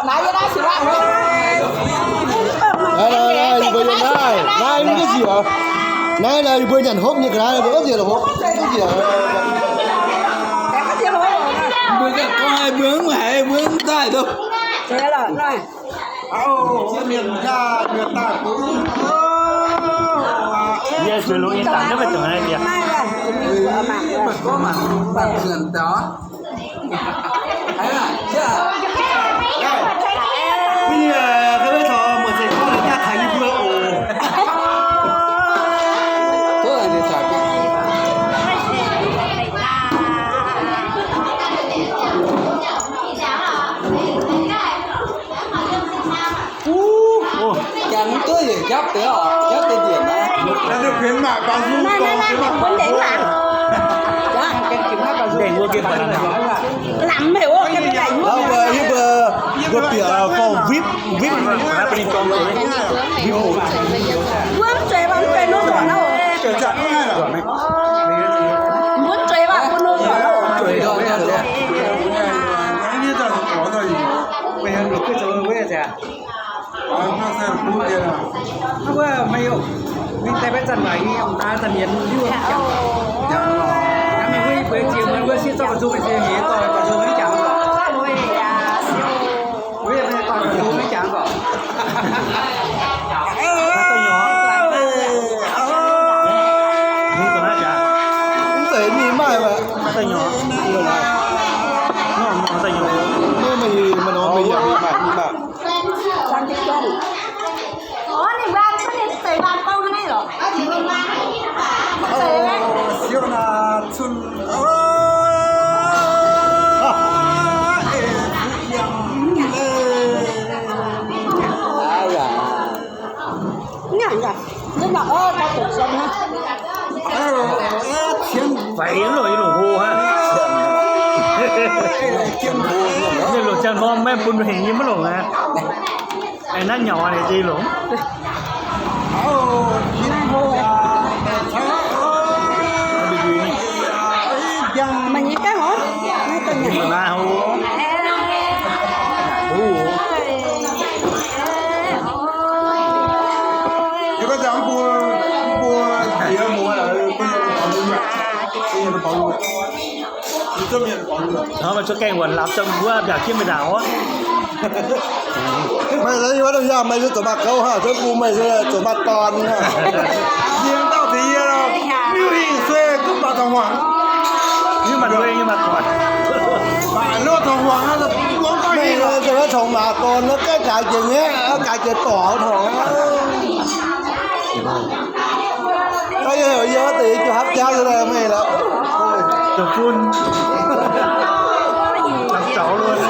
Naaiv, naaiv, naaiv, yie mbuo yiem naaiv. Naaiv, naaiv, yie mbuo nyanc hopv nyei ga'naaiv, mbuo nyanc hopv. Mbuo nyanc gorngv haiz mbuo mv haiz mbuo mv daaih duqv. Yie zuqc longc yie dangc duqv maiv zuqc naaiv bieqc. Mv baac gorngv mangc, mangc nzuonx daaih. Ih, ka maiv taux muoz-zinh Jangx duqv yietc njapv deix oc, njapv deix ndienc naaiv. Naaiv naaiv naaiv, naaiv bun ndengc mangc. Ndengc wuov gengh baac lamz. Lamz haic wuov, ga'naaiv mbuo, yie mbuo, mbuo bieqc form vip, vip, vip. Mbuo mv zueiz, mv zueiz nor nzuonx oc. Mbuo mv zueiz baac mbuo nor nzuonx oc. Mbuo maiv zanc waac nyei, mv daaih zanc yienx liuh. Mbuo ziex muonz mbuo sieqv zorqv ga'nzung mingh se heix dorh ga'nzung maiv jangx oc. Mbuo yaac dorh ga'nzung maiv jangx oc. Mv zeiz ninh maaih, mv zeiz nyorx, mv zeiz nyorx, mv zeiz nyorx, mv zeiz nyorx, mv zeiz nyorx. Fai yie mv longc, yie longc hlo aqv. Yie longc ziangh norm maiv bun hengx, yie mv longc aqv. Aengx naaiv nyauc aqv, yie longc. Meih nyei gangv oc. Naaiv daaih nyauc. Yie gorngv jangx mbuo, mbuo jiex muoz, mbuo nyei, mbuo nyei, mbuo nyei. Hnangv meih cuotv gaengh wuonc lamz daaih mbuo mbiaauc jienv meih ndaangc wuov. Meih se yie wuov domh yaah, meih se zoux maaih gouv haic, se bun meih se zoux maaih dorn. Yie dauh deix yie, liuh hingh sueih duqv maaih dorn hmuangx. Yie maaih nduov, yie maaih dorn. Maaih lov dorn hmuangx, meih zoux maaih dorn, gaeqv gaax jiex ngaeqv, gaax jiex dorc taux. Yie heuc yie wuov deix jiu hapv jauv se meih lorqc. Zoux fun. Zaux luonx.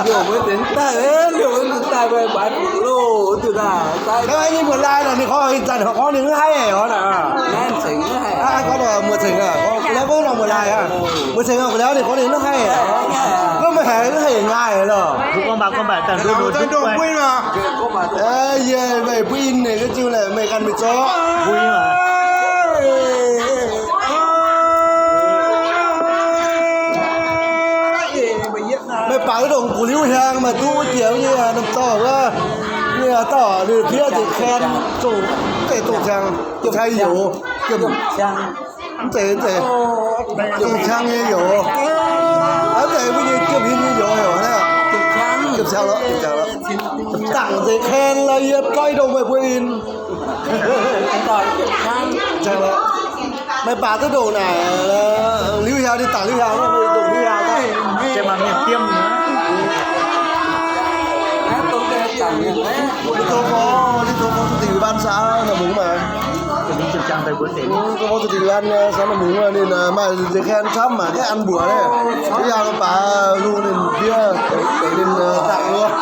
Liouh mbuo deix daaih, liouh mbuo deix daaih mbuo baaix fuqv loh, duqv daaih. Naaiv nyei mbuoqc lai naaic, ninh gorngv ih zanc gorngv ninh mv haih oc naaic. Gorngv muoz-cengx aqv, naaiv gorngv norm mbuoqc lai aqv. Muoz-cengx aqv, laauh ninh gorngv ninh mv haih. Gorngv meih haiz mv haih nqaai lorqc. Mbuo gorngv mangc gorngv mbaeqc daaih nduov nduov duqv guai. Yie meih bun ninh ga'naaiv jiu laeh, meih ganh meih zorqv. Meih baac duqv ndongc gu'liuv hiaang, meih duqv wuov jiex nyei, norm dauh wuov, nyei dauh ninh fiev nzengc kan, zongh deix dongh ziangx, cai youz, mv zeiz, mv zeiz, dongh ziangx nyei youz. Mv zeiz mbuo nyei jiemh hin nyei youz heuc naaiv. Jiemh ciang lorqc, jiemh ciang lorq. Dangc nzengc kan lorqc, yie goiv ndongh meih mbuo in. Meih baac duqv ndongc naaic, liuz hiaang ninh dangc liuz hiaang, ndongc liuz hiaang. Ninh tov fong, ninh tov fong zuqc dingc ban sax naaic mungz maah. Ninh tov fong zuqc dingc ban sax naaic mungz maah, ninh maaih nzengc kan camv maah, gaeqv an mbuoqc naaiv. Liuz hiaang baac lungh ninh ndiev, ninh dangc wuov.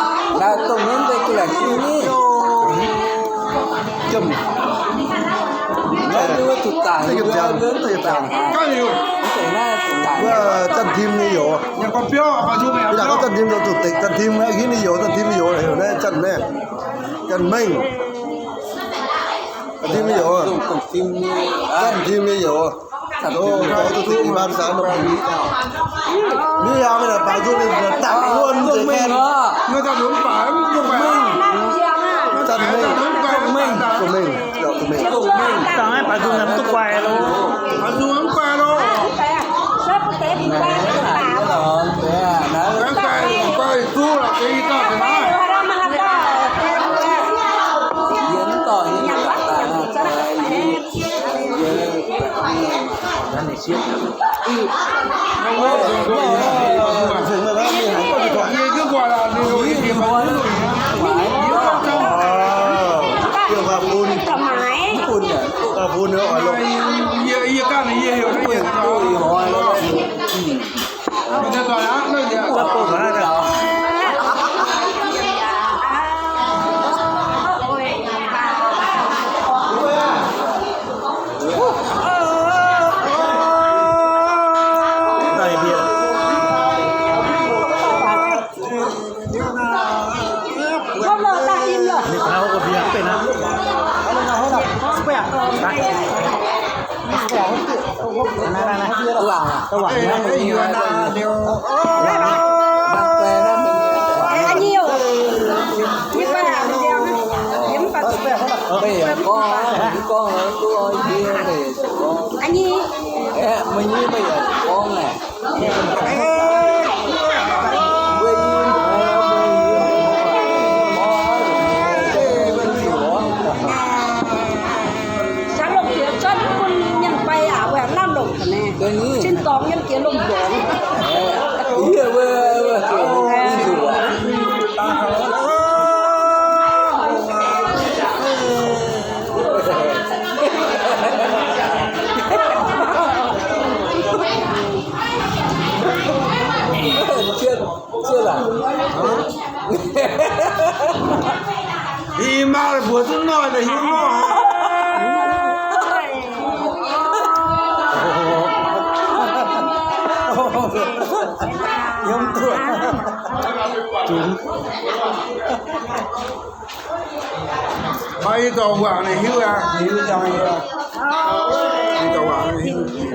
Wuov zanc tim nyei youz. Mbuo zanc tim zoux zuqc dekc zanc tim aqv, hitv nyei youz, zanc tim nyei youz, naaiv zanc naaiv, zanc mengh. Zanc tim nyei youz, zanc tim nyei youz. Zoux duqv dingc ban sax nor. Liuz hiaang meih naaic baac nzunc ninh dangc wuov nzengc kan. Zanc mengh, zanc mengh, zanc mengh. Dangh naaiv baac nzunc mv duqv guaix loh. Saax longc jiex cuotv bun mienh fai aqv, wuov lamh longc naaiv. Cin dorngx yiem jiex lomh nzoih. Ih, maa mbuox duqv noic daaih hiuv nor. Maaih ih dorngx wangc ninh hiuv aqv. Ih dorngx wangc ninh hiuv.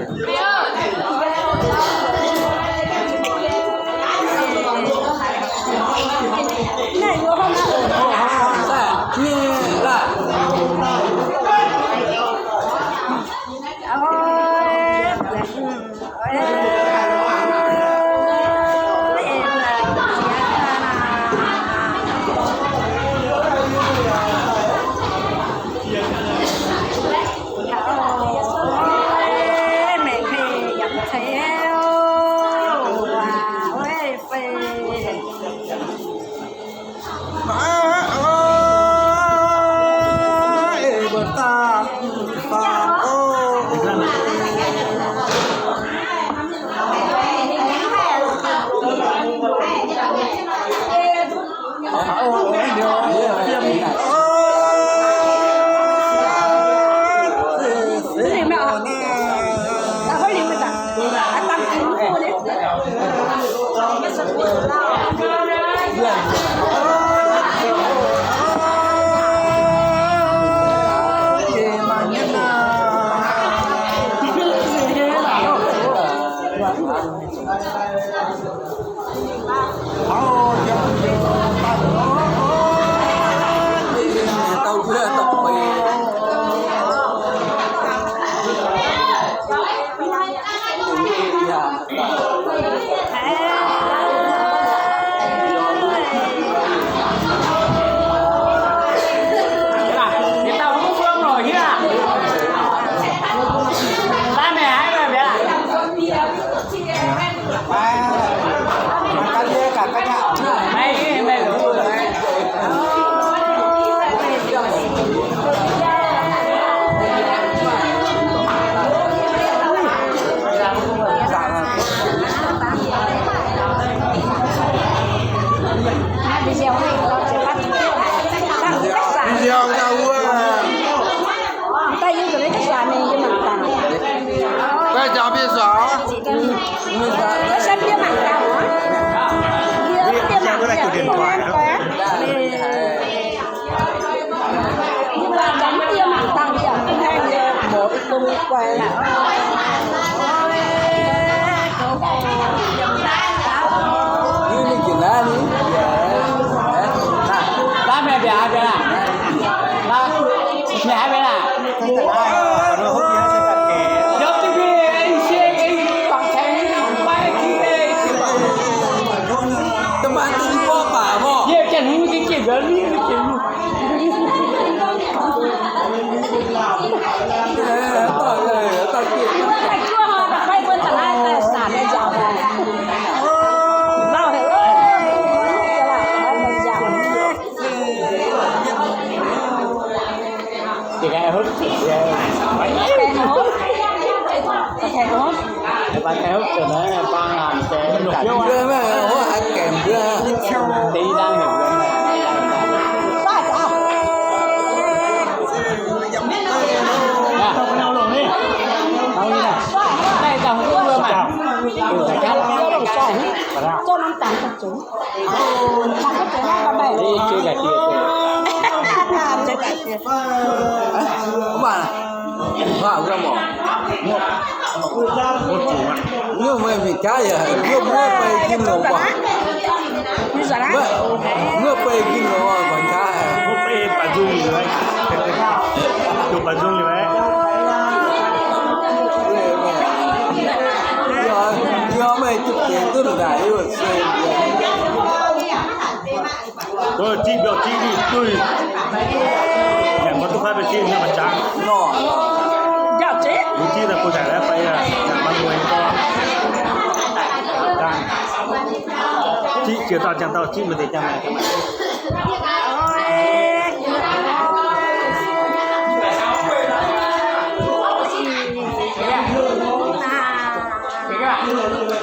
Wuov meih mingh jaav yaac wuov, wuov bei ginh longc guangc. Wuov bei ginh longc guangc jaav haic. Wuov bei baac nzung liuz, baac nzung liuz. Yie meih duqv deix duqv ndaangc yie se. Ziqv mbiauz ziqv diuh duih, aengx mbuo duqv kuaaiv mbuo ziqv nyei mbu'ziex nor. Mbuo ziqv daaih bun daaih laih fai aqv, mbuo mueiz gorngv. Ziqv jiex dauh ziangh dauh ziqv maaih deix jangx maaih jangx maaih.